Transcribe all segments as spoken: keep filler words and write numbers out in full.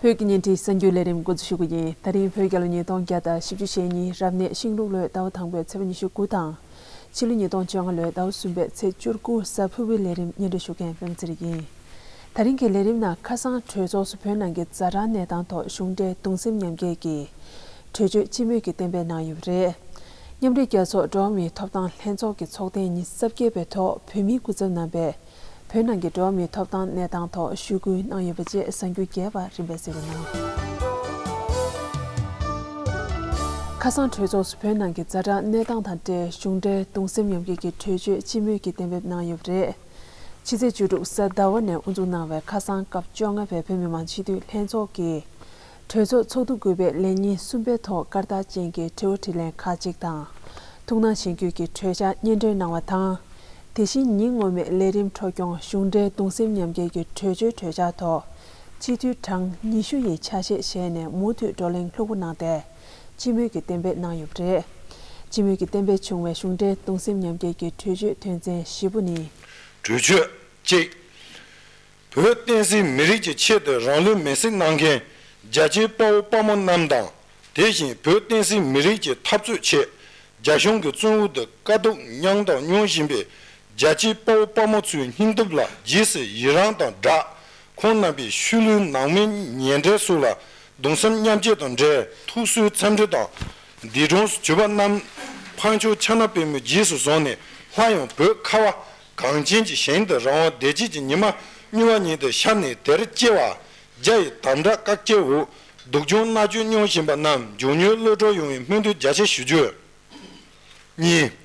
བོད་ཀྱི་བརྙན་འཕྲིན་གསར་འགྱུར་ལས་རིམ་འགོ་འཛུགས་ཞུ་གི་ཡིན། ད་རིང་བོད་རྒྱལ་ལོ་ཉིས་སྟོང་བརྒྱ་དང་བཞི་བཅུ་ཞེ་གཉིས་རབ་གནས་ཤིང་ལུག་ལོའི་ཟླ་བ་དང་པོའི་ཚེས་པ་ཉི་ཤུ་དགུ་དང་། ཕྱི་ལོ་ཉིས་སྟོང་བཅོ་ལྔ་ལོའི་ཟླ་བ་གསུམ་པའི་ཚེས་བཅུ་དགུ་གཟའ་ཕུར་བུའི་ལས་རིམ་སྙན་སྒྲོན་ཞུ་མཁན་པད་མ་ཚེ་རིང་ཡིན། ད་རིང་གི་ལས་རིམ་ནང་ཁ་སང་གྲོས་ཚོགས་སུ་བོད་ནང་གི་ཛ་དྲག་གནས་སྟངས་ཐོག་གཞུང་འབྲེལ་གདུང་སེམས་མཉམ་སྐྱེད་ཀྱི་གྲོས་ཆོད་སྤྱི་མོས་ཀྱིས་གཏན་འབེབས་གནང་ཡོད་པ་རེད། མཉམ་འབྲེལ་རྒྱལ་ཚོགས་འགྲོ་བ་མིའི་ཐོབ་ཐང་ལྷན་ཚོགས་ཀྱི་ཚོགས་ཐེངས་ཉི་ཤུ་རྩ་བརྒྱད་པའི་ཐོག་བོད་མིའི་སྐུ་ཚབ་རྣམ་པས་བོད་ནང་གི་འགྲོ་བ་མིའི་ཐོབ་ཐང་གནས་སྟངས་ཐོག་ཞུ་སྐུལ་གནང་ཡོད་པ་བཅས་གསར་འགྱུར་རྒྱས་པ་རིམ་པས་གསན་རོགས་གནང་། ཁ་སང་གྲོས་ཚོགས་སུ་བོད་ནང་གི་ཛ་དྲག་གནས་སྟངས་དང་འབྲེལ་གཞུང་འབྲེལ་གདུང་སེམས་མཉམ་སྐྱེད་ཀྱི་གྲོས་ཆོད་སྤྱི་མོས་ཀྱིས་གཏན་འབེབས་གནང་ཡོད་པ་རེད། ཕྱི་ཚེས་བཅུ་དྲུག་གཟའ་ཟླ་བ་ནས་དབུ་འཛུགས་གནང་བའི་ཁ་སང་སྐབས་བཅོ་ལྔ་པའི་བོད་མི་མང་སྤྱི་འཐུས་ལྷན་ཚོགས་ཀྱི་གྲོས་ཚོགས་ཚོགས་འདུ་དགུ་པའི་ལས་ཉིན་གསུམ་པའི་ཐོག་སྐར་རྟགས་ཅན་གྱི་དྲི་བ་དྲིས་ལན་ཁག་ཅིག་དང་། ཐུགས་སྣང་གཞེན་སྐུལ་གྱི་གྲོས་འཆར་སྙན་སྒྲོན་གནང་བ་དང་། དེ་བཞིན་ཉིན་སྔོན་མའི་ལས་རིམ་འཕྲོ་སྐྱོང་གཞུང་འབྲེལ་གདུང་སེམས་མཉམ་སྐྱེད་ཀྱི་གྲོས་ཆོད་གྲོས་འཆར་ཐོག་སྤྱི་འཐུས་གྲངས་ཉི་ཤུ་ཡི་ཆ་ཤས་བཞེས་ནས་མུ་མཐུད་བགྲོ་གླེང་ལྷུག་པོ་གནང་སྟེ། སྤྱི་མོས་ཀྱིས་གཏན་འབེབས་གནང་ཡོད་པ་རེད། སྤྱི་མོས་ཀྱིས་གཏན་འབེབས་བྱུང་བའི་གཞུང་འབྲེལ་གདུང་སེམས་མཉམ་སྐྱེད་ཀྱི་གྲོས་ཆོད་དོན་ཚན་བཞི་པོ་ནི། གྲོས་ཆོད། གཅིག་བོད་བསྟན་སྲིད་མི་རིགས་ཀྱི་ཆེད་དུ་རང་ལུས་མེར་སྲེག་གནང་མཁན་རྒྱལ་གཅེས་དཔའ་བོ་དཔའ་མོ་རྣམས་དང་། དེ་བཞིན་བོད་བསྟན་སྲིད་མི་རིགས་ཀྱི་འཐབ་རྩོད་ཆེད་རྒྱ་གཞུང་གི་བཙོན་འོག་ཏུ་དཀའ་སྡུག་མྱངས་དང་མྱོང་བཞིན་པའི་རྒྱལ་གཅེས་དཔའ་བོ་དཔའ་མོ་ཚོའི་སྙིང་སྟོབས་ལ་རྗེས་སུ་ཡི་རངས་དང་སྦྲགས། ཁོང་རྣམ་པའི་ཤུལ་ལུས་ནང་མིའི་ཉེ་འབྲེལ་སོགས་ལ་གདུང་སེམས་མཉམ་སྐྱེད་དང་འབྲེལ་ཐུགས་གསོའི་འཚམས་འདྲི་དང་། འདས་གྲོངས་སུ་གྱུར་པ་རྣམས་འཕགས་མཆོག་ཕྱག་ན་པདྨོས་རྗེས་སུ་བཟུང་ནས་སླར་ཡང་བོད་ཁ་བ་གངས་ཅན་གྱི་ཞིང་དུ་རང་དབང་བདེ་སྐྱིད་ཀྱི་ཉི་མ་མྱུར་བ་ཉིད་དུ་ཤར་ནས་དེར་སྐྱེ་བ་རྒྱ་ཡི་དམ་དྲག་བཀག་རྒྱའི་འོག་སྡུག་སྦྱོང་མནར་གཅོད་མྱོང་བཞིན་པ་རྣམས་མགྱོགས་མྱུར་གློད་གྲོལ་ཡོང་བའི་སྨོན་འདུན་རྒྱ་ཆེ་ཞུ་རྒྱུ། གཉིས།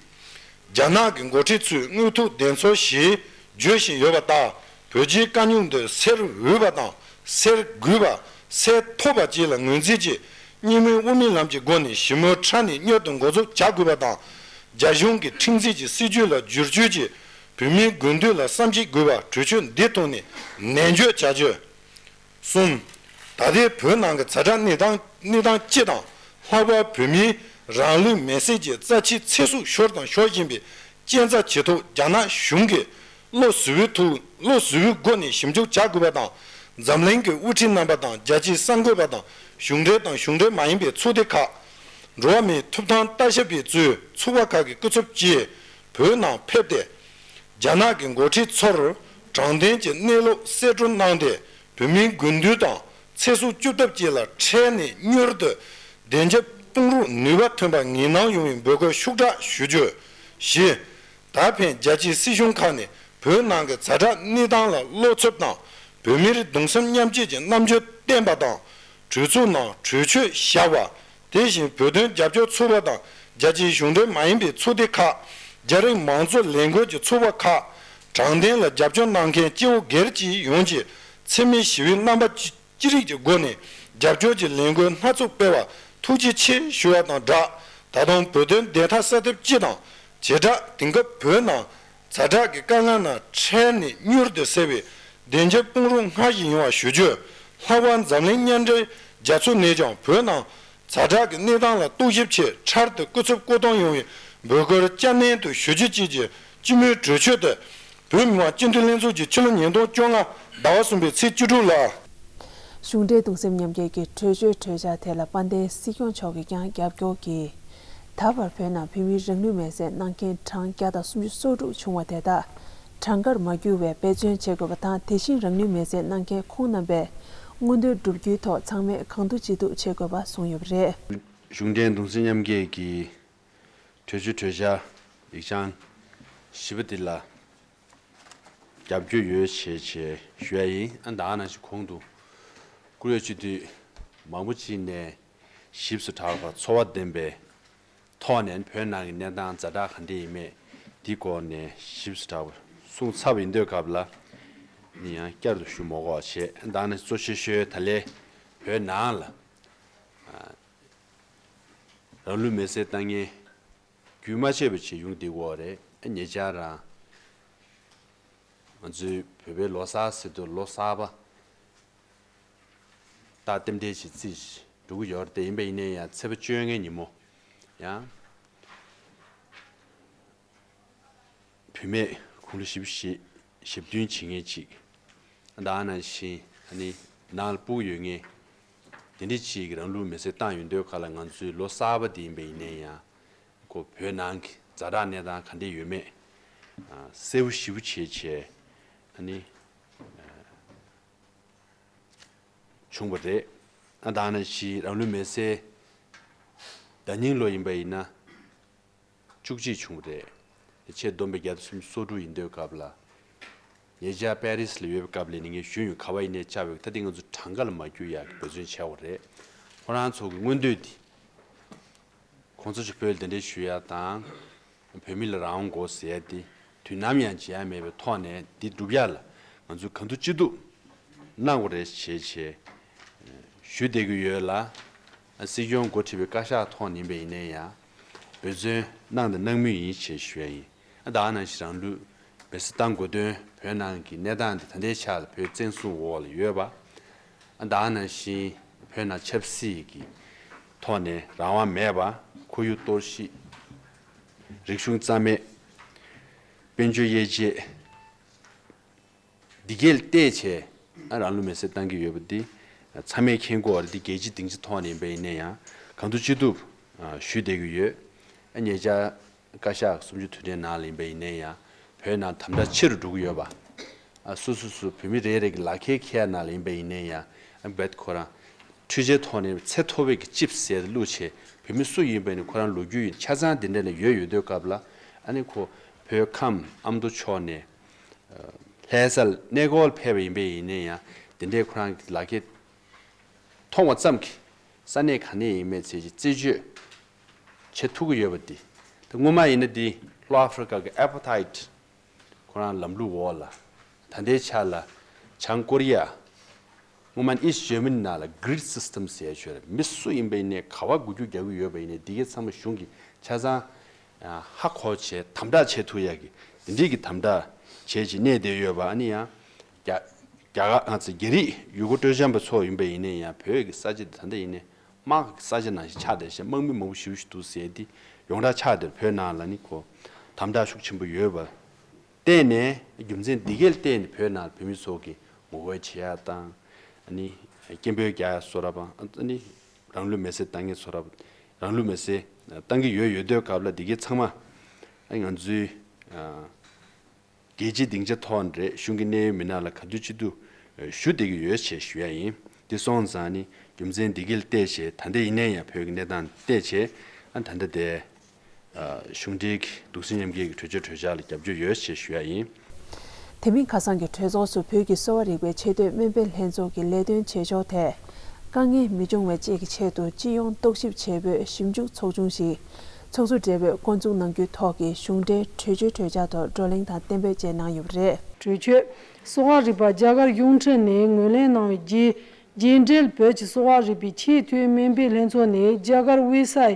རྒྱ་ནག་གི་འགོ་ཁྲིད་ཚོས་དངོས་ཐོག་བདེན་འཚོལ་ཞེས་བརྗོད་བཞིན་ཡོད་པ་ལྟར། བོད་རྒྱའི་དཀའ་རྙོག་འདི་སེལ་འོས་པ་དང་སེལ་དགོས་པ། སེལ་ཐུབ་པ་བཅས་ལ་ངོས་འཛིན་གྱིས་གཉིས་སྨན་དབུ་མའི་ལམ་གྱི་སྒོ་ནས་ཞི་མོལ་འཕྲལ་ནས་མྱུར་དུ་འགོ་འཛུགས་བྱ་དགོས་པ་དང་། རྒྱ་གཞུང་གི་ཁྲིམས་འཛིན་གྱི་སྲིད་བྱུས་ལ་བསྒྱུར་བཅོས་ཀྱིས་བོད་མིའི་དགོས་འདུན་ལ་བསམ་གཞིག་དགོས་པ་གྲོས་ཆོད་འདིའི་ཐོག་ནས་ནན་བརྗོད་བྱ་རྒྱུ། གསུམ། ད་ལྟའི་བོད་ནང་གི་ཛ་དྲག་གནས་སྟངས་གནས་སྟངས་སྤྱི་དང་། ལྷག་པར་བོད་མིའི་རང་ལུས་མེར་སྲེག་གི་རྩ་ཆེའི་ཚེ་སྲོག་ཤོར་དང་ཤོར་བཞིན་པའི་རྐྱེན་རྩ་ཇི་ཐུབ་རྒྱ་ནག་གཞུང་གིས་བློ་གཟུ་བོའི་ཐོག་བློ་གཟུ་བོའི་སྒོ་ནས་ཞིབ་འཇུག་བྱ་དགོས་པ་དང་། འཛམ་གླིང་གི་དབུ་ཁྲིད་རྣམ་པ་དང་། རྒྱལ་སྤྱིའི་གསར་འགོད་པ་དང་། གཞུང་འབྲེལ་དང་གཞུང་འབྲེལ་མ་ཡིན་པའི་ཚོགས་སྡེ་ཁག་འགྲོ་བ་མིའི་ཐོབ་ཐང་ལྟ་ཞིབ་པ་གཙོས་ཚོགས་པ་ཁག་གི་སྐུ་ཚབ་བཅས་བོད་ནང་ཕེབས་ཏེ། རྒྱ་ནག་གི་འགོ་ཁྲིད་ཚོར་དྲང་བདེན་གྱི་གནས་ལུགས་གསལ་སྟོན་གནང་སྟེ། བོད་མིའི་དགོས་འདུན་དང་ཚེ་སྲོག་སྐྱོབ་ཐབས་བཅས་ལ་འཕྲལ་ནས་མྱུར་དུ་བདེ་འཇགས་དཔུང་རོགས་ནུས་པ་ཐོན་པ་ངེས་གནང་ཡོང་བའི་འབོད་སྐུལ་ཤུགས་དྲག་ཞུ་རྒྱུ། བཞི། ད་ཕན་རྒྱལ་སྤྱིའི་སྲིད་གཞུང་ཁག་ནས་བོད་ནང་གི་ཛ་དྲག་གནས་སྟངས་ལ་བློ་འཚབ་དང་། བོད་མིར་གདུང་སེམས་མཉམ་སྐྱེད་ཀྱི་རྣམ་འགྱུར་བསྟན་པ་དང་། གྲོས་ཚོགས་ནང་གྲོས་ཆོད་བཞག་པ། དེ་བཞིན་བོད་དོན་རྒྱབ་སྐྱོར་ཚོགས་པ་དང་རྒྱལ་སྤྱིའི་གཞུང་འབྲེལ་མ་ཡིན་པའི་ཚོགས་སྡེ་ཁག་རྒྱ་རིགས་མང་གཙོ་ལས་འགུལ་གྱི་ཚོགས་པ་ཁག་དྲང་བདེན་ལ་རྒྱབ་སྐྱོར་གནང་མཁན་སྐྱེ་བོ་སྒེར་གྱིས་ཡོངས་ཀྱི་འཚེ་མེད་ཞི་བའི་རྣམ་པ་ཅི་ཅི་རིགས་ཀྱི་སྒོ་ནས་རྒྱབ་སྐྱོར་གྱི་ལས་འགུལ་སྣ་ཚོགས་སྤེལ་བར་ཐུགས་རྗེ་ཆེ་ཞུ་བ་དང་སྦྲགས། ད་དུང་བོད་དོན་བདེན་མཐའ་གསལ་ཐབས་སྤྱི་དང་། བྱེ་བྲག་དེང་སྐབས་བོད་ནང་ཛ་དྲག་གི་དཀའ་ངལ་རྣམས་འཕྲལ་ནས་མྱུར་དུ་སེལ་བའི་བདེ་འཇགས་དཔུང་རོགས་སྔར་བཞིན་ཡོང་བ་ཞུ་རྒྱུ། ལྷག་པར་འཛམ་གླིང་མཉམ་འབྲེལ་རྒྱལ་ཚོགས་ནས་ཀྱང་བོད་ནང་ཛ་དྲག་གི་གནས་སྟངས་ལ་རྟོག་ཞིབ་ཆེད་འཕྲལ་དུ་སྐུ་ཚབ་བསྐོ་གཏོང་ཡོང་བའི་འབོད་སྐུལ་བསྐྱར་ནན་དུ་ཞུ་རྒྱུ་བཅས་ཀྱི་སྤྱི་མོས་གྲོས་ཆོད་དེ། བོད་མི་མང་སྤྱི་འཐུས་ལྷན་ཚོགས་ཀྱིས་ཕྱི་ལོ་ཉིས་སྟོང་བཅོ་ལྔ་ཟླ་བ་གསུམ་པའི་ཚེས་བཅུ་དྲུག་ལ། གཞུང་འབྲེལ་གདུང་སེམས་མཉམ་སྐྱེད་ཀྱི་གྲོས་ཆོད་གྲོས་འཆར་དེ་ལ་དཔལ་ལྡན་སྲིད་སྐྱོང་མཆོག་གིས་ཀྱང་རྒྱབ་སྐྱོར་གྱིས། ད་བར་བོད་ནང་བོད་མིའི་རང་ལུས་མེར་སྲེག་གནང་མཁན་གྲངས་བརྒྱ་དང་སུམ་ཅུ་སོ་དྲུག་བྱུང་བ་དེ་དག་གྲངས་ཀར་མ་གྱུར་བའི་འབད་བརྩོན་བྱེད་དགོས་པ་དང་། དེ་བཞིན་རང་ལུས་མེར་སྲེག་གནང་མཁན་ཁོང་རྣམ་པའི་མངོན་འདོད་བསྒྲུབ་རྒྱུའི་ཐོག་ཚང་མས་གང་ཐུབ་ཅི་ཐུབ་བྱེད་དགོས་པ་གསུངས་ཡོད་པ་རེད། གཞུང་འབྲེལ་གདུང་སེམས་མཉམ་སྐྱེད་ཀྱི་གྲོས་ཆོད་གྲོས་འཆར་ཡིག་ཆ་བཞི་པ་འདི་ལ་རྒྱབ་སྐྱོར་ཡོད་ཞེས་བྱས་ཞུ་ཡ་ཡིན། ཨ་ད་ག་ནང་བཞིན་གོང་དུ་བཀུར་འོས་སྤྱི་འཐུས་མང་པོ་ཅིག་ནས་ཞིབ་ཏུ་དྲག་པ་ཚོར་བ་ལྡན་པའི་ཐོག་ནས་བོད་ནང་གི་གནས་སྟངས་ཛ་དྲག་ག་འདྲ་ཡིན་མེད་འདི་སྐོར་ནས་ཞིབ་ཏུ་དྲག་པ་གསུངས་ཚར་བ་ཡིན་དུས་སྐབས་ལ་ནི་ཡང་བསྐྱར་དུ་ཞུ་མ་དགོས་པ་བྱས། ཨ་ད་ག་ནང་བཞིན་གཙོ་ཆེ་ཤོས་ད་ལན་བོད་ནང་ལ་རང་ལུས་མེར་སྲེག་བཏང་མཁན་རྒྱུན་མ་ཆད་པ་ཅིག་ཡོང་བསྡད་ཀྱི་ཡོད་རེད། ཉེ་ཆར་རང་ང་ཚོའི་བོད་པའི་ལོ་གསར་ཟེར་དུས་ལོ་གསར་པ་ད་རྟེན་འབྲེལ་ཅིག་རྩིས་འགྲོ་གི་ཡོད་རེད། དེ་ཡིན་པ་ཡིན་ནའི་ཡང་ཚེས་པ་བཅོ་ལྔའི་ཉིན་མོ་ཡང་བུད་མེད་དགུང་ལོ་བཞི་བཅུ་ཞེ་བདུན་བྱེད་མཁན་ཅིག་ད་ག་ནང་བཞིན་ཨ་ནི་ནང་ལ་སྤུ་གུ་ཡོད་མཁན་ དེ་འདྲ་ཅིག་གི་རང་ལུགས་མེ་བསྲེགས་བཏང་ཡོང་དུས་ག་ལ་ང་ཚོའི་ལོ་གསར་པ་དེ་ཡིན་པ་ཡིན་ནའི་ཡང་ཁོ་བོད་ནང་གི་ཛ་དྲག་གནས་སྟངས་ག་འདྲ་ཡོད་མེད་གསལ་པོ་ཞེ་པོ་བྱས་བྱས་ཨ་ནི་བྱུང་བ་རེད། ཨ་ད་ནང་བཞིན་རང་ལུགས་མེ་བསྲེགས་ཟླ་ཉིན་ལོ་ཡིན་པ་ཡིན་ན། བཅུ་གཅིག་བྱུང་བ་རེད། ཆེས་བསྡོམས་པས་བརྒྱ་དང་སུམ་ཅུ་སོ་དྲུག་ཡིན་དུས་སྐབས་ལ། ཉེ་ཆར་པེ་རིས་ལ་ཡོད་པའི་སྐབས་ལ་ནི་ངས་ཞུས་ཡོད། ག་བ་ཡིན་ནའི་བཅར་བའི་ད་ལྟ་ང་ཚོ་གྲངས་ཀ་ལ་མ་གྱུར་ཡག་གི་འབད་བརྩོན་བྱས་པ་རེད། ཁོ་རང་ཚོ་གི་མངོན་འདོད་འདི། གོང་ས་མཆོག་བོད་ལ་གདན་འདྲེན་ཞུ་ཡག་དང་། བོད་མི་ལ་རང་དབང་དགོས་ཟེར་ཡག་འདི། དུས་ནམ་ཡང་བརྗེད་ཡག་མེད་པའི་ཐོག་ནས་འདི་སྒྲུབ་ཡག་ལ་ང་ཚོས་གང་ཐུབ་ཅི་ཐུབ་གནང་དགོས་རེད་ཞེས་བྱས་ཞུ་བསྡད་ཀྱི་ཡོད་ལ། སྲིད་སྐྱོང་འགོ་ཁྲིད་པའི་བཀའ་ཤག་ཐོག་ནས་ཡིན་པ་ཡིན་ནའི་ཡང་འབད་བརྩོན་གནང་དང་གནང་མུས་ཡིན་ཞེས་ཞུ་ཡ་ཡིན། ད་ག་ནང་བཞིན་རང་ལུགས་མེ་བསྲེགས་བཏང་དགོས་དོན་བོད་ནང་གི་གནས་སྟངས་འདི་ད་ལྟའི་ཆ་ལ་བོད་བཙན་བཟུང་འོག་ལ་ཡོད་པ། ད་ག་ནང་བཞིན་བོད་ནང་ཆབ་སྲིད་ཀྱི་ཐོག་ནས་རང་དབང་མེད་པ། ཁོར་ཡུག་གཏོར་བཤིག་རིག་གཞུང་རྩ་མེད། དཔལ་འབྱོར་དབྱེ་འབྱེད། འདི་གས་ལ་བལྟས་བྱས་ཨ་རང་ལུགས་མེ་བསྲེགས་བཏང་གི་ཡོད་པ་འདི་ཚང་མས་མཁྱེན་གྱི་ཡོད་རེད། འདི་རྒྱལ་སྤྱིའི་སྡིངས་ཆ་ཐོག་ནས་ཡིན་པ་ཡིན་ན་ཡང་གང་ཐུབ་ཅི་ཐུབ་ཞུ་བསྡད་ཀྱི་ཡོད། ཨ་ཉེ་ཆར་བཀའ་ཤག་གསུམ་བཅུ་དུས་དྲན་ནང་ལ་ཡིན་པ་ཡིན་ན་ཡང་བོད་ནང་དམ་དྲག་ཆེ་རུ་འགྲོ་གི་ཡོད་པ། ཨ་སོ་སོ་སོ་བོད་མི་རེ་རེ་གི་ལག་ཁྱེར་འཁྱེར་ནང་ལ་ཡིན་པ་ཡིན་ན་ཡང་ཨ་བེད་ཁོ་རང་འཕྲུལ་ཆས་ཐོག་ནས་ཚད་མཐོ་བའི་གི་ཅིབ་ཟེར་བླུགས་བྱས་བོད་མི་སུ་ཡིན་པ་ཡིན་ན་ཁོ་རང་ལོ་རྒྱུས་ཡིན་ཆ་ཚང་དེ་འདྲ་ནས་ཡོད་ཡོད་དུས་སྐབས་ལ་ཨ་ནི་ཁོ་བོད་ཁམས་ཨ་མདོ་ཕྱོགས་ནས། ལྷ་སར་གནས་སྐོར་ཕེབས་པ་ཡིན་པས་ཡིན་ནའི་ཡང་དེ་འདྲའི་ཁོ་རང་གི་ལག་ཁྱེར་མཐོང་བ་ཙམ་གྱིས་ས་གནས་ག་ནས་ཡིན་མིན་ཚད་ཀྱི་རྩད་གཅོད་བྱེད་ཐུབ་ཀྱི་ཡོད་པ་འདི། ད་སྔོན་མ་ཡིན་ན་འདི་ལྷོ་ཨ་ཧྥི་རི་ཀ་གི་ཨ་པ་ཐའིད་ཁོ་རང་ལམ་ལུགས་འོག་ལ་ད་ལྟའི་ཆ་ལ་བྱང་ཀོ་རི་ཡ། སྔོན་མ་ཨིསི་ཇར་མ་ནི་ནང་ལ་གྷི་རིཌ་སིས་ཊམ་ཟེར་ཡ་ཅིག་ཡོད་རེད། མི་སུ་ཡིན་པ་ཡིན་ནའི་ག་བ་འགུལ་སྐྱོད་རྒྱག་གི་ཡོད་པ་ཡིན་ནའི་འདི་གའི་ཚང་མ་གཞུང་གིས་ཆ་ཚང་ཧ་གོ་བྱས་དམ་དྲག་བྱེད་ཐུབ་ཡ་གི་འདི་འདྲའི་གི་དམ་དྲག་བྱས་ཀྱི་གནས་བསྡད་ཡོད་པ། ཨ་ནི་ཡང་རྒྱ་རྒྱ་གར་ང་ཚོ་རྒྱ་རིགས་ཡུལ་སྐོར་སྤྲོ་འཆམ་པ་ཚོ་ཡིན་པ་ཡིན་ནའི་ཡང་བོད་ཀྱི་ས་ཆ་འདི་ད་ལྟ་ཡིན་ནའི་དམག་གི་ས་ཆ་ནང་བཞིན་ཆགས་བསྡད་ཤག་དམག་མི་མང་པོ་ཞེ་པོ་ཞིག་འདུག་ཟེར་འདི་ཡོངས་གྲགས་ཆགས་བསྡད། བོད་ནང་ལ་ནི་ཁོ་དམ་དྲག་ཤུགས་ཆེན་པོ་ཡོད་པ། བརྟེན་ནས་རྒྱུ་མཚན་འདི་གས་ལ་བརྟེན་ནས་བོད་ནང་བོད་མི་ཚོ་གིས་ངོ་རྒོལ་བྱེད་ཡ་དང་། ཨ་ནི་སྐད་འབོད་རྒྱག་ཡ་སོགས་ར་བ། ཨ་ནི་རང་ལུགས་མེ་བསྲེགས་བཏང་མཁན་ཚོ་ར་བ། རང་ལུགས་མེ་བསྲེགས་བཏང་གི་ཡོད་ཡོད་དུས་སྐབས་ལ་འདི་གས་ཚང་མ་ཨ་ང་ཚོའི་རྒྱལ་སྤྱིའི་སྡིངས་ཆ་ཐོག་ནས་རེད། གཞུང་གི་གནད་ཡོད་མི་སྣ་ལ་ག་དུས་ཅི་ཐུབ་ཞུ་བསྡད་ཀྱི་ཡོད་ཅེས་ཞུ་ཡ་ཡིན། འདི་སོང་ཙང་ནི་རྒྱུ་མཚན་འདི་གས་ལ་བལྟས་བྱས་ད་ལྟ་ཡིན་ནའི་ཡང་བོད་ཀྱི་གནས་སྟངས་བལྟས་བྱས་ཨ་ད་ལྟ་དེ། གཞུང་འབྲེལ་གྱི་འདུག་སེ་མཉམ་འབྲེལ་གྱི་གྲོས་ཆོད་གྲོས་འཆར་ལ་རྒྱབ་སྐྱོར་ཡོད་ཅེས་ཞུ་ཡ་ཡིན། དེ་མིན་ཁ་སང་གི་གྲོས་ཚོགས་སུ་བོད་ཀྱི་གསོ་བ་རིག་པའི་ཆེས་མཐོའི་སྨན་པའི་ལྷན་ཚོགས་ཀྱི་ལས་དོན་བྱེད་ཕྱོགས་ཐད། དཀའ་ངལ་མི་འབྱུང་བའི་བཅས་ཀྱི་ཆེད་དུ་སྤྱི་ཡོངས་རྟོག་ཞིབ་བྱེད་པོས་ཞིབ་འཇུག་ཚོགས་ཆུང་ཞིག་ཚོགས་གཙོ་སྦྲེལ་པོས་འགོ་འཛུགས་གནང་རྒྱུའི་ཐོག་གི་གཞུང་འབྲེལ་གྲོས་ཆོད་གྲོས་འཆར་ཐོག་བགྲོ་གླེང་དང་གཏན་འབེབས་བཅས་གནང་ཡོད་པ་རེད། གྲོས་ཆོད། གསོ་བ་རིག་པ་རྒྱ་གར་གཞུང་འབྲེལ་ནས་ངོས་ལེན་གནང་བའི་རྗེས། རྒྱས་འབྲེལ་བོད་ཀྱི་གསོ་བ་རིག་པའི་ཆེས་མཐོའི་སྨན་པའི་ལྷན་ཚོགས་ནས་རྒྱ་གར་དབུས་སའི་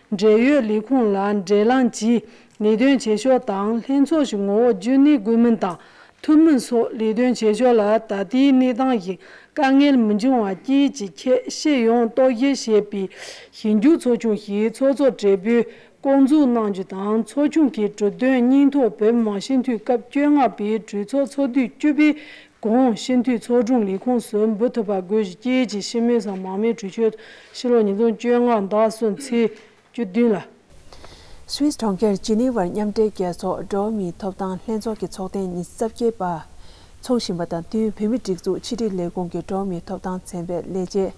འབྲེལ་ཡོད་ལས་ཁུངས་ལ་འབྲེལ་ལམ་གྱིས་ལས་དོན་བྱེད་ཕྱོགས་དང་ལྷན་ཚོགས་ཀྱི་ངོ་བོ་རྒྱུན་གནས་དགོས་མིན་དང་ཐུན་མིན་སོགས་ལས་དོན་བྱེད་ཕྱོགས་ལ་ད་ལྟའི་གནས་སྟངས་ཀྱི་དཀའ་ངལ་མི་འབྱུང་བ་བཅས་ཀྱི་ཁྱད་ཕྱེ་ཡོང་རྟོག་ཞིབ་བྱེད་པའི་ཞིབ་འཇུག་ཚོགས་ཆུང་ཞིག་ཚོགས་གཙོ་སྦྲེལ་པོས་སྐོང་འཛུགས་གནང་རྒྱུ་དང་། ཚོགས་ཆུང་གི་གྲོས་དོན་སྙིང་ཐོ་བོད་མི་མང་སྤྱི་འཐུས་སྐབས་བཅོ་ལྔ་པའི་གྲོས་ཚོགས་ཚོགས་དུས་བཅུ་པའི་གོང་སྤྱི་འཐུས་ཚོགས་དྲུང་ལས་ཁུངས་སུ་འབུལ་ཐུབ་པ་དགོས་ཞེས་བཅས་ཀྱི་སྤྱི་མོས་སམ་མང་མོས་གྲོས་ཆོད་ཕྱི་ལོ་ཉིས་སྟོང་བཅོ་ལྔ་ཟླ་གསུམ་ཚེས་བཅུ་བདུན་ལ། སུད་སི་གྲོང་ཁྱེར་ཇི་ནི་ཝར་མཉམ་འབྲེལ་རྒྱལ་ཚོགས་འགྲོ་བ་མིའི་ཐོབ་ཐང་ལྷན་ཚོགས་ཀྱི་ཚོགས་ཐེངས་ཉི་ཤུ་རྩ་བརྒྱད་པ་འཚོགས་བཞིན་པ་དང་བསྟུན། བོད་མིའི་སྒྲིག་འཛུགས་ཕྱི་དྲིལ་ལས་ཁུངས་ཀྱི་འགྲོ་བ་མིའི་ཐོབ་ཐང་ཚན་པའི་ལས་བྱེད་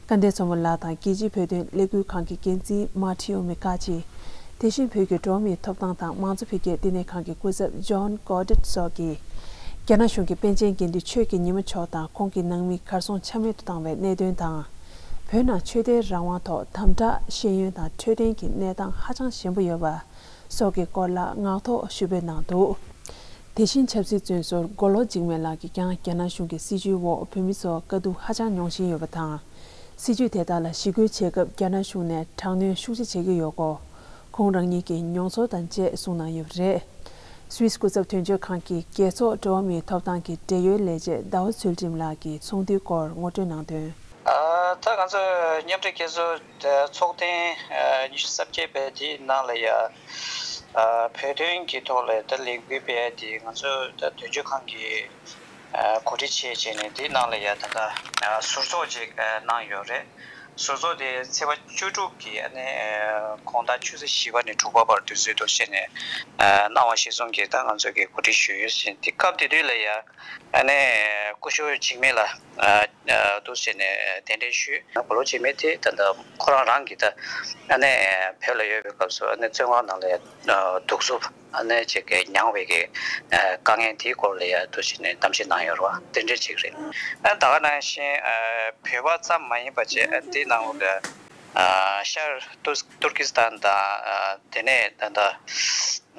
སྐལ་ལྡན་མཚོ་མོ་ལགས་དང་རྒྱལ་སྤྱིའི་བོད་དོན་ཀླད་ཁུལ་ཁང་གི་འགན་འཛིན་མཱ་ཐི་ཨོ་མི་ཀ་ཅི། དེ་བཞིན་བོད་ཀྱི་འགྲོ་བ་མིའི་ཐོབ་ཐང་དང་མང་གཙོ་འཕེལ་རྒྱས་བསྟི་གནས་ཁང་གི་སྐུ་ཚབ་ཇོན་ཀོ་ཌེད་སོགས་ཀྱིས། རྒྱ་ནག་གཞུང་གིས་པཎ་ཆེན་དགེ་འདུན་ཆོས་ཀྱི་ཉི་མ་མཆོག་དང་ཁོང་གི་ནང་མི་གར་སོང་ཆ་མེད་དུ་བཏང་བའི་གནད་དོན་དང་། བོད་ནང་ཆོས་དད་རང་དབང་ཐོག་དམ་དྲག་ཤེས་ཡོན་དང་འཕྲོད་བསྟེན་གྱི་གནས་སྟངས་ཧ་ཅང་ཞན་པོ་ཡོད་པ་སོགས་ཀྱི་སྐོར་ལ་ངག་ཐོག་ཞུ་འབོད་གནང་འདུག་དེ་བཞིན་ཆབ་སྲིད་བཙོན་ཟུར་མགོ་ལོག་འཇིགས་མེད་ལགས་ཀྱིས་ཀྱང་རྒྱ་ནག་གཞུང་གི་སྲིད་བྱུས་འོག་བོད་མི་ཚོ་དཀའ་སྡུག་ཧ་ཅང་མྱོང་བཞིན་ཡོད་པ་དང་། སྲིད་བྱུས་དེ་དག་ལ་ཞི་རྒོལ་བྱེད་སྐབས་རྒྱ་ནག་གཞུང་ནས་དྲག་གནོན་ཤུགས་ཆེ་བྱེད་ཀྱི་ཡོད་སྐོར། ཁོང་རང་ཉིད་ཀྱི་མྱོང་ཚོར་དང་བཅས་གསུངས་གནང་ཡོད་པ་རེད། སུད་སི་སྐུ་ཚབ་དོན་གཅོད་ཁང་གིས་རྒྱལ་ཚོགས་འགྲོ་བ་མིའི་ཐོབ་ཐང་གི་འབྲེལ་ཡོད་ལས་བྱེད་ཟླ་བ་ཚུལ་ཁྲིམས་ལགས་ཀྱིས་ཚོགས་འདུའི་སྐོར་ངོ་སྤྲོད་གནང་དོན། ཨ། ད་ང་ཚོ་མཉམ་འབྲེལ་རྒྱལ་ཚོགས་ཚོགས་ཐེངས་ཉི་ཤུ་རྩ་བརྒྱད་པའི་དེའི་ནང་ལ་ཡ། ཨ། བོད་དོན་གྱི་ཐོག་ལ་ད་ལས་འགུལ་སྤེལ་ཡ་དེ་ང་ཚོ་ད་དོན་གཅོད་ཁང་གིས་ཨ་གོ་སྒྲིག་བྱས་བྱས་ནས་དེའི་ནང་ལ་ཡ་ད་ལྟ་ཨ་ཟུར་ཚོགས་ཅིག་ཨ་གནང་ཡོད་རེད། ཟུར་ཚོགས་དེ་ཚེས་པ་བཅུ་དྲུག་གི་ཨ་ནི་དགོང་དག་ཆུ་ཚོད་བཞི་པ་ནས་དྲུག་པ་བར་དུས་ཚོད་དུ་བྱས་ནས་གནང་བ་གཞིར་བཟུང་གིས་ད་ང་ཚོ་གིས་གོ་སྒྲིག་ཞུས་ཡོད་ཟེར། དེ་སྐབས་དེ་དུས་ལ་ཡ་ཨ་ནི་སྐུ་ཞབས་འཇིགས་མེད་ལགས་འདུག་ཟེར་ནས་གདན་འདྲེན་ཞུས། སྐུ་ཞབས་འཇིགས་མེད་དེ་ད་ལྟ་ཁོ་རང་རང་གིས་ད་ཨ་ནི་བོད་ལ་ཡོད་པའི་སྐབས་སུ་ཨ་ནི་བཙོན་ཁང་ནང་ལ་ཡ་སྡུག་རྩུབ་ཨ་ནི་ཅིག་གི་མྱངས་པའི་གི་དཀའ་ངལ་དེའི་སྐོར་ལ་ཡ་འདུག་ཟེར་ནས་གཏམ་བཤད་གནང་ཡོད་རེད་བ། དེ་འདྲ་ཅིག་རེད། ཨ་ད་ག་ནང་བཞིན་བོད་པ་ཙམ་མ་ཡིན་པ་བྱས་ཨ་འདི་ནང་ལོགས་ལ་ཤར་ཏུར་ཏུར་ཀི་སི་ཐན་དང་དེ་ནས་ད་ལྟ་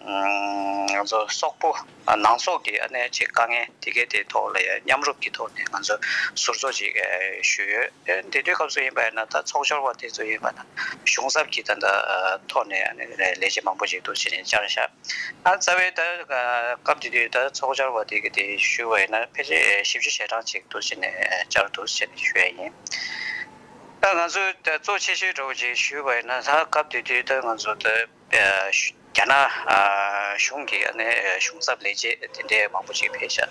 ང་ཚོ་སོག་པོ་ནང་སོག་གི་ཨ་ནི་ཅིག་དཀའ་ངལ་དེ་གའི་དེའི་ཐོག་ལ་ཡ་མཉམ་རུབ་ཀྱི་ཐོག་ནས་ང་ཚོ་ཟུར་ཚོགས་ཅིག་ཞུས་ཡོད། དེ་དུས་སྐབས་སུ་ཡིན་པ་ཡིན་ན་ད་ཚོགས་བཅར་བ་དེ་ཚོ་ཡིན་པ་ན་གཞུང་ཚབ་ཀྱི་ད་ལྟ་ཐོག་ནས་ཨ་ནི་ལས་བྱེད་མང་པོ་ཅིག་འདུག་ཟེར་ནས་བཅར་ཤག་ཨ་རྩ་བའི་ད་སྐབས་དེ་དུས་ད་ཚོགས་བཅར་བ་དེ་གི་དེ་ཞུས་པ་ཡིན་ན་ཕལ་ཆེར་བཞི་བཅུ་ཞེ་གྲངས་ཅིག་འདུག་ཟེར་ནས་བཅར་འདུག་ཟེར་ནས་ཞུ་ཡ་ཡིན། ད་ང་ཚོ་ད་གཙོ་ཆེ་ཤོས་འདྲ་བོ་ཅིག་ཞུས་པ་ཡིན་ན་ད་སྐབས་དེ་དུས་ད་ང་ཚོ་ད་རྒྱ་ནག་གཞུང་གི་ཨ་ནི་གཞུང་ཚབ་ལས་བྱེད་དེ་འདྲའི་མང་པོ་ཅིག་ཕེབས་ཤག་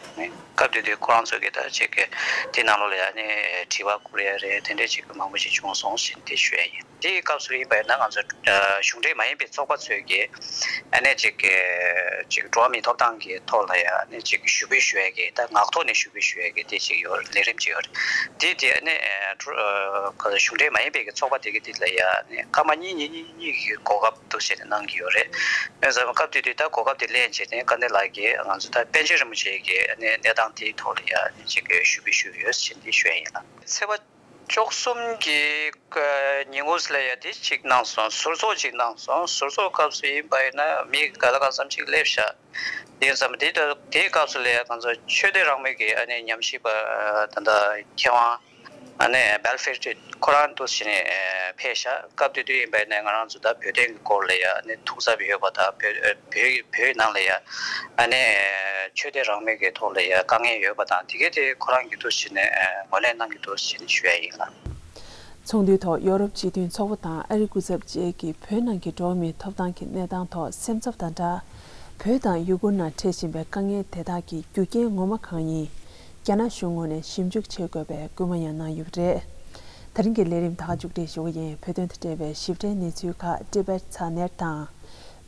སྐབས་དེ་དུས་ཁོ་རང་ཚོ་གི་ད་ཅིག་གི་དེ་ནང་ལོགས་ལ་ཡ་ནི་དྲི་བ་བསྐུར་ཡ་རེད། དེ་འདྲའི་ཅིག་མང་པོ་ཅིག་བྱུང་སོང་ཟེར་དེ་ཞུ་ཡ་ཡིན། དེའི་སྐབས་སུ་ཡིན་པ་ཡིན་ན་ང་ཚོ་གཞུང་འབྲེལ་མ་ཡིན་པའི་ཚོགས་པ་ཚོས་ཀྱིས་ཨ་ནི་ཅིག་གི་ཅིག་འགྲོ་བ་མིའི་ཐོབ་ཐང་གི་ཐོག་ལ་ཡ་ཨ་ནི་ཅིག་ཞུ་སྤེལ་ཞུ་ཡ་གི་ད་ངག་ཐོག་ནས་ཞུ་སྤེལ་ཞུ་ཡ་གི་དེ་ཅིག་ཡོད་རེད། ལས་རིམ་ཅིག་ཡོད་རེད། དེ་དེ་ཨ་ནི་གཞུང་འབྲེལ་མ་ཡིན་པའི་གི་ཚོགས་པ་དེ་གི་དེ་ལ་ཡ་ཨ་ནི་སྐར་མ་གཉིས་གཉིས་གཉིས་གཉིས་ཀྱི་གོ་སྐབས་འདུག་ཟེར་ནས་གནང་གི་ཡོད་རེད། དེ་ཙམ་སྐབས་དེ་དུས་ད་གོ་སྐབས་དེ་ལེན་བྱས་ནས་དཀའ་གནད་ལགས་ཀྱིས་ང་ཚོ་ད་པཎ་ཆེན་རིན་པོ་ཆེ་གི་ཨ་ནི་གནས་སྟངས་དེའི་ཐོག་ལ་ཡ་ཨ་ནི་ཅིག་གི་ཞུ་སྤེལ་ཞུས་ཡོད་ཟེར་དེ་ཞུ་ཡ་ཡིན་ལགས། ཚེས་པ་བཅུ་གསུམ་གྱི་ཉིན་གུང་ལ་ཡ་དེ་གཅིག་གནང་སོང་། ཟུར་ཚོགས་གཅིག་གནང་སོང་། ཟུར་ཚོགས་སྐབས་སུ་ཡིན་པ་ཡིན་ན་མི་ག་ལ་གང་འཚམ་ཅིག་སླེབས་ཤག་དེ་ཙམ་དེ་དེའི་སྐབས་སུ་ལ་ཡ་ང་ཚོ་ཆོས་དད་རང་མོས་ཀྱི་ཨ་ནི་ཉམས་ཞིབ་པ་ད་ལྟ་མཁས་དབང་ཨ་ནི་བེལ་ཧྥེ་ཏྲིད་ཁོ་རང་འདུག་ཟེར་ནས་ཕེབས་ཤག་སྐབས་དེ་དུས་ཡིན་པ་ཡིན་ན་ང་རང་ཚོ་ད་བོད་དོན་གྱི་སྐོར་ལ་ཡ་ཨ་ནི་ཐུགས་འཚབ་ཡོད་པ་དང་བོད་བོད་བོད་ནང་ལ་ཡ་ཨ་ནི་ཆོས་དད་རང་མོས་ཀྱི་ཐོག་ལ་ཡ་དཀའ་ངལ་ཡོད་པ་དང་དེ་གའི་དེ་ཁོ་རང་གིས་འདུག་ཟེར་ནས་ངོས་ལེན་གནང་གི་འདུག་ཟེར་ནས་ཞུ་ཡ་ཡིན་ལགས། ཚོགས་འདུའི་ཐོག་ཡོ་རོབ་སྤྱི་མཐུན་ཚོགས་པ་དང་ཨ་རིའི་སྐུ་ཚབ་བཅས་ཀྱིས་བོད་ནང་གི་འགྲོ་བ་མིའི་ཐོབ་ཐང་གི་གནས་སྟངས་ཐོག་སེམས་འཚབ་དང་སྦྲགས། བོད་དང་ཡུ་གུར་ནང་འཕྲད་བཞིན་པའི་དཀའ་ངལ་དེ་དག་གི་རྒྱུ་རྐྱེན་ངོ་མ་གང་ཡིན། རྒྱ་ནག་གཞུང་ངོས་ནས་ཞིབ་འཇུག་བྱེད་དགོས་པའི་སྐུལ་མ་ཡང་གནང་ཡོད་པ་རེད། ད་རིང་གི་ལས་རིམ་ད་ག་མཇུག་སྒྲིལ་ཞུ་གི་ཡིན། བོད་དོན་དང་འབྲེལ་བའི་ཞིབ་ཕྲའི་གནས་ཚུལ་ཁག་ཊི་བེཊ་ཚ་ནེཊ་དང་།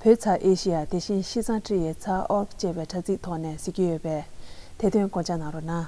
བོད་ཚ་ཨེ་ཤི་ཡ། དེ་བཞིན་ཤིས་ཙང་ཀྲི་ཡའི་ཚ་ཨོར་ཅེས་པའི་དྲ་ཚིགས་ཐོག་ནས་གཟིགས་ཀྱི་ཡོད་པས། དེ་དོན་སྐོར་བཅར་གནང་རོགས་གནང་།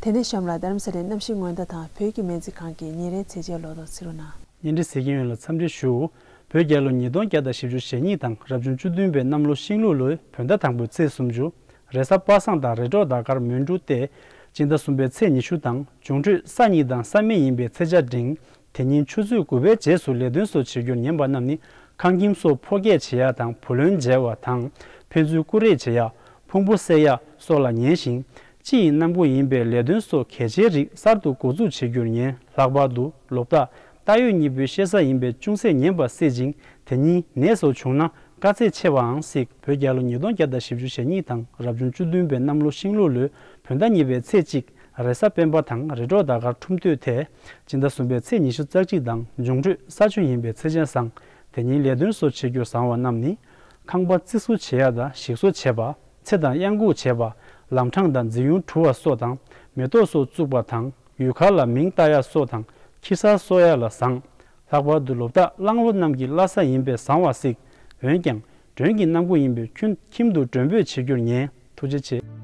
དེ་ནས་གཤམ་ལ་རྡ་རམ་ས་ལའི་གནམ་གཤིས་སྔོན་བརྡ་དང་བོད་ཀྱི་སྨན་རྩིས་ཁང་གི་ཉིན་རེའི་ཚེས་ཆའི་ལོ་ཐོ་གཟིགས་རོགས་གནང་། བརྙན་འཕྲིན་གཟིགས་མཁན་ཡོངས་ལ་འཚམས་འདྲི་ཞུ། བོད་རྒྱལ་ལོ་ཉིས་སྟོང་བརྒྱ་དང་བཞི་བཅུ་ཞེ་གཉིས་དང་རབ་བྱུང་བཅུ་བདུན་པའི་གནམ་ལོ་ཤིང་ལུག་ལོའི་བོད་ཟླ་དང་པོའི་ཚེས་སུམ་ཅུ། རེས་གཟའ་པ་སངས་དང་རེས་གྲོགས་ཟླ་སྐར་མོན་གྲུ་སྟེ། སྤྱི་ཟླ་གསུམ་པའི་ཚེས་ཉི་ཤུ་དང་འབྱུང་འཕྲོད་ས་ཉིན་དང་ས་སྨེ་ཡིན་པའི་ཚེས་ཆ་འབྲིང་། དེ་ཉིན་ཆུ་ཚོད་དགུ་པའི་རྗེས་སུ་ལས་དོན་སོགས་བྱེད་རྒྱུར་ཉན་པ་རྣམས་ནི་ཁང་ཁྱིམ་སོགས་འཕོ་སྐྱེད་བྱེད་ཡ་དང་བུ་ལོན་འཇལ་བ་དང་ཕན་ཚུན་ཀུ་རེ་བྱེད་ཡ། ཕུང་པོ་བསད་ཡ་སོགས་ལ་ཉན་ཞིང་། སྤྱི་ཡི་གནམ་སྒོ་ཡིན་པའི་ལས་དོན་སོགས་གལ་ཆེའི་རིགས་གསར་དུ་འགོ་འཛུགས་བྱེད་རྒྱུར་ཉན། ལྷག་པར་དུ་ལོ་རྟགས་རྟ་ཡོས་གཉིས་པོའི་ཤེས་བྱ་ཡིན་པས་ཅུང་ཟད་ཉན་པ་སྲིད་ཅིང་། དེ་ཉིན་ནད་སོགས་བྱུང་ན་དཀའ་ཚེགས་ཆེ་བའང་སྲིད། བོད་རྒྱལ་ལོ་ཉིས་སྟོང་བརྒྱ་དང་བཞི་བཅུ་ཞེ་གཉིས་དང་རབ་བྱུང་བཅུ་བདུན་པའི་གནམ་ལོ་ཤིང་ལུག་ལོའི་བོད་ཟླ་གཉིས་པའི་ཚེས་གཅིག། རེས་གཟའ་སྤེན་པ་དང་རེས་གྲོགས་ཟླ་སྐར་འཁྲུངས་སྟོད་དེ། སྤྱི་ཟླ་གསུམ་པའི་ཚེས་ཉི་ཤུ་རྩ་གཅིག་དང་འབྱུང་འཕྲོད་ས་བཅུ་ཡིན་པའི་ཚེས་ཆ་བཟང་། དེ་ཉིན་ལས་དོན་སོགས་བྱེད་རྒྱུར་བཟང་བ་རྣམས་ནི། ཁང་པ་རྩིག་བཟོ་བྱེད་ཡ་དང་ཞིག་གསོ་བྱེད་པ། ཚེ་དང་གཡང་འགུགས་བྱེད་པ། ལམ་འཕྲང་དང་འཛིན་ཡུལ་གྲུ་བ་སོགས་དང་མེ་ཏོག་སོགས་བཙུགས་པ་དང་ཡུལ་གར་ལ་མིང་བཏགས་ཡ་སོགས་དང་ཁྱི་གསར་གསོ་ཡ་ལ་བཟང་། ལྷག་པར་དུ་ལོ་རྟགས་གླང་ལོ་རྣམས་ཀྱི་བླ་གཟའ་ཡིན་པས་བཟང་བ་སྲིད། འོན་ཀྱང་མགྲོན་གྱི་གནམ་སྒོ་ཡིན་པས་ཁྱིམ་དུ་མགྲོན་འབོད་བྱེད་རྒྱུར་ཉན། ཐུགས་རྗེ་ཆེ།